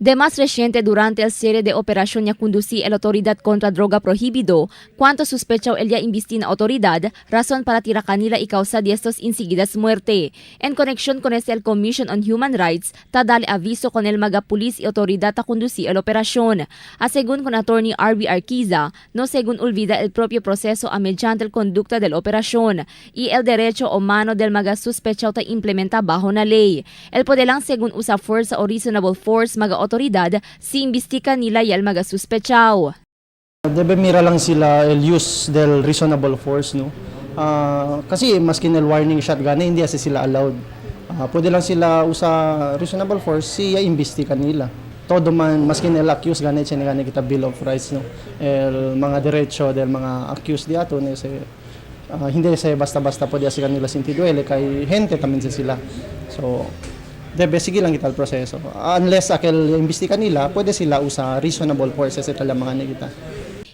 De más reciente, durante el serie de operación ya conducí el autoridad contra droga prohibido, cuanto sospechao el ya invisti na autoridad, razón para tira kanila y causa de estos inseguidas muerte. En conexión con este, el Commission on Human Rights tadali aviso con el maga pulis y autoridad a conducir el operación. A según con attorney R.B. Arquiza, no según olvida el propio proceso a mediante el conducta de la operación y el derecho humano del maga sospechao ta implementa bajo na ley. El podelang según usa fuerza o reasonable force maga autoridad si imbistika nila yal maga sospechao. Debe mira lang sila el use del reasonable force, no? Kasi maskin el warning shot gani, hindi kasi sila allowed. Pwede lang sila usa reasonable force si imbestiga nila. Todo man maskin el accused gani siya gani kita Bill of Rights, no? El mga derecho del mga accused diato ne se hindi se basta-basta pwede sa kanila sintiduele kay gente también sila. So debe sige lang kita el proseso. Unless aquel imbestiga nila, pwede sila usa reasonable force sa tala mga kita.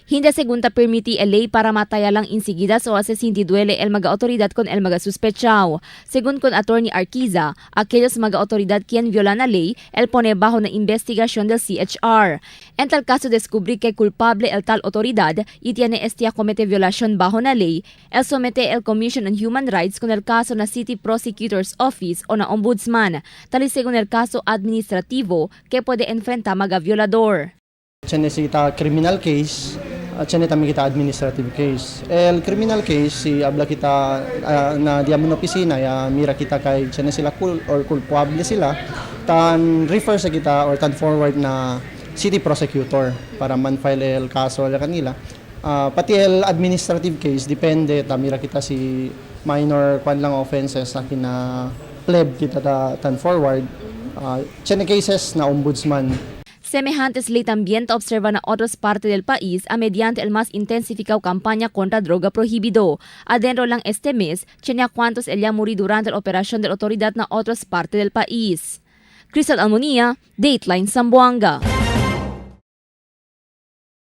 Hindi segunta permiti el ley para mataya lang insigidas o hace sintiduele el maga autoridad con el maga sospechao. Según con attorney Arquiza, aquellos maga autoridad quien viola la ley, el pone bajo na investigación del CHR. En tal caso descubrí que culpable el tal autoridad y tiene este a comete violación bajo na ley, el somete el Commission on Human Rights con el caso na City Prosecutor's Office o na Ombudsman, tal y según el caso administrativo que puede enfrentar maga violador. Tiene kita criminal case at tiene también kita administrative case. El criminal case, si habla kita na diamo na opisina, ya mira kita kay tiene sila cul or culpable sila, tan refer sa kita or tan forward na city prosecutor para man file el kaso la kanila. Pati el administrative case, depende, ta mira kita si minor kwan lang offenses na kina pleb kita ta, tan forward. Tiene cases na ombudsman. Semejantes ley también observa na otras partes del país a mediante el más intensificado campaña contra droga prohibido. Adentro lang este mes, tiene cuantos el ya muri durante la operación de la autoridad na otras partes del país. Crystal Almonia, Dateline Zamboanga.